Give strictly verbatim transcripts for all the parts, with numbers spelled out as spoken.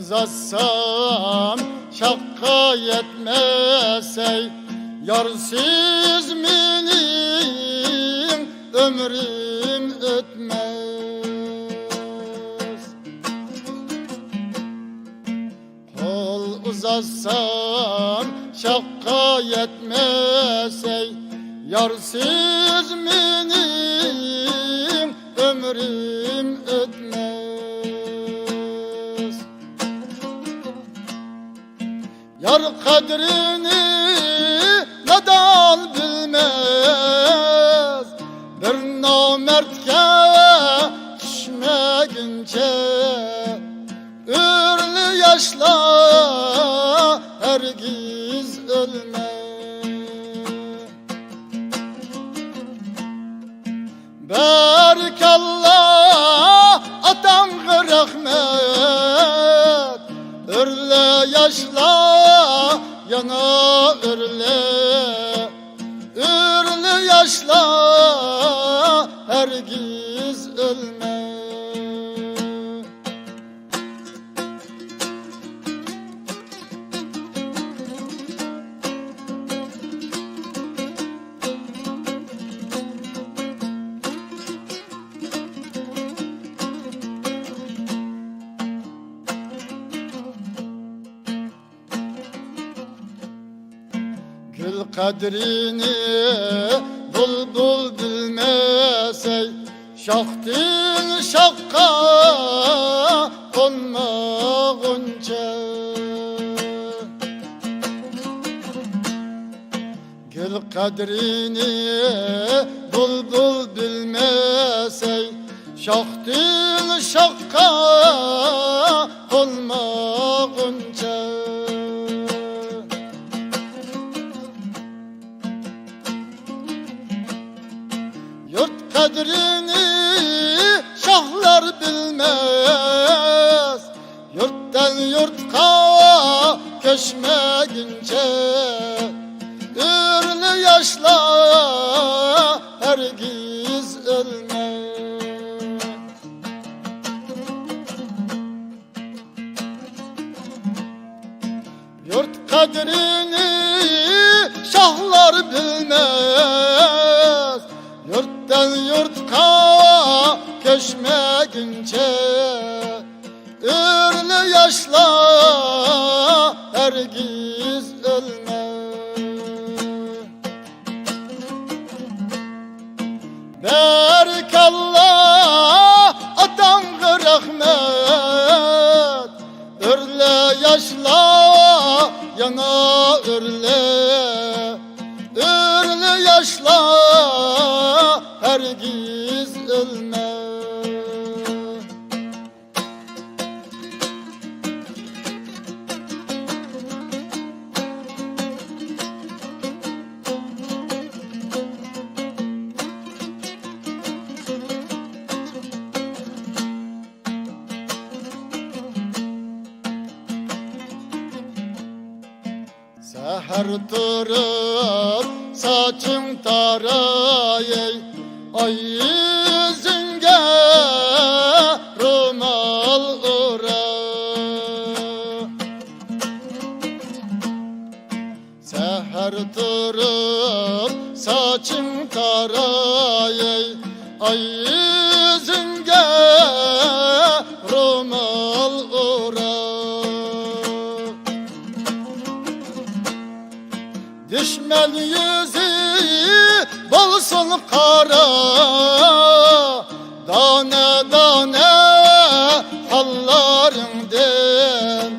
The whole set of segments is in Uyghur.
ئۇزاتسام شاخقا يەتمەسەي، يارسىز مېنىڭ ئۆمرۈم ئۆتمەس. قول ئۇزاتسام شاخقا يەتمەسەي، يارسىز مېنىڭ ئۆمرۈم ئۆتمەس. يار قەدرىنى نادان بىلمەس، بىر نامەردكە چۈشمىگىنچە، ئۆرلە ياشلار ھەرگىز ئۆلمەس. بارىكاللا، ئاتاڭغا رەھمەت. ئۆرلە ياشلار، يەنە ئۆرلە. ئۆرلە ياشلار ھەرگىز ئۆلمەس. گۈل قەدرىنى بۇلبۇل بىلمەسەي، شاختىن شاخقا قونمىغۇنچە. گۈل قەدرىنى بۇلبۇل بىلمەسەي، شاختىن شاخقا قونمىغۇنچە. يۇرت قەدرىنى شاھلار بىلمەس، يۇرتتىن يۇرتقا كۆچمىگىنچە، ئۆرلە ياشلار ھەرگىز ئۆلمەس. يۇرت قەدرىنى شاھلار بىلمەس، يۇرتتىن يۇرتقا كۆچمىگىنچە، ئۆرلە ياشلار ھەرگىز ئۆلمەس. بارىكاللا، ئاتاڭغا رەھمەت. ئۆرلە ياشلار، يەنە ئۆرلە. ئۆرلە ياشلار ھەرگىز ئۆلمەس. سەھەر تۇرۇپ ساچىڭ تاراياي، ئاي يۈزۈڭگە رومال ئورا. سەھەر تۇرۇپ ساچىڭ تاراياي، ئاي يۈزۈڭگە رومال ئورا. دۈشمەن يۈزى بولسۇن قارا، دانە دانە قانلىرىڭدىن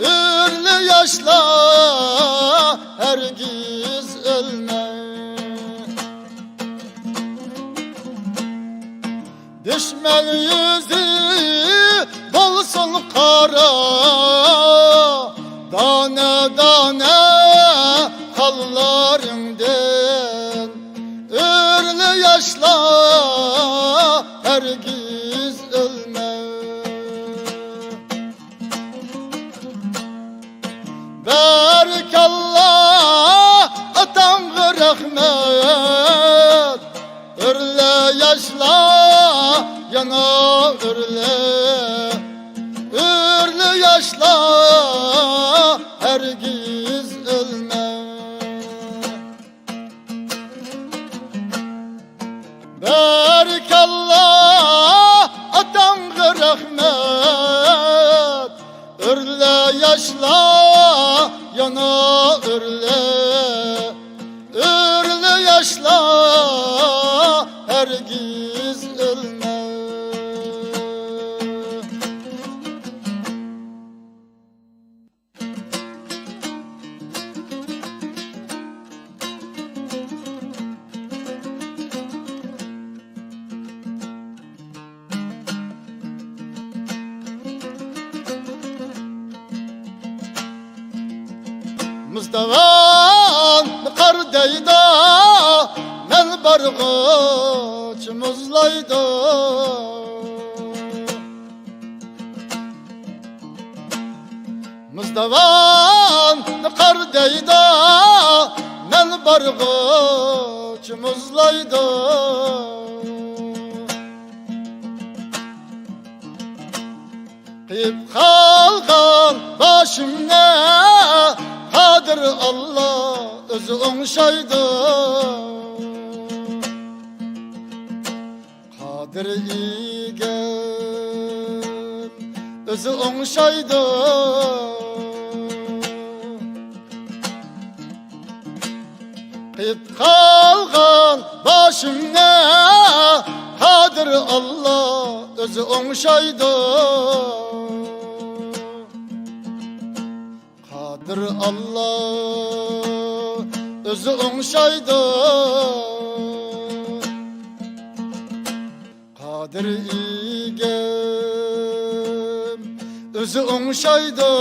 ئۆرلە ياشلار ھەرگىز ئۆلمەس. دۈشمەن يۈزى بولسۇن قارا، دانە دانە قانلىرىڭدىن ئۆرلە ياشلار ھەرگىز ئۆلمەس. بارىكاللا، ئاتاڭغا رەھمەت. ئۆرلە ياشلار، يەنە ئۆرلە. ئۆرلە ياش ياشلار ھەرگىز ئۆلمەي. بەرىكاللا، ئاتاڭغا رەھمەت. ئۆرلە ياشلار، يەنە ئۆرلە. ئۆرلە ياشلار، ھەرگىز ئۆلمەي. مۇزداۋان قار دەيدۇ، مەن بارغۇچە مۇزلايدۇ. مۇزداۋان قار دەيدۇ، مەن بارغۇچە مۇزلايدۇ. قېيىپ قالغان باشىمنى قادىر ئاللا ئۆزى ئوڭشايدۇ. قادىر ئىگەم ئۆزى ئوڭشايدۇ. قېيىپ قالغان باشىمنى قادىر ئاللا ئۆزى ئوڭشايدۇ. قادىر ئاللا ئۆزى ئوڭشايدۇ. قادىر ئىگەم ئۆزى ئوڭشايدۇ.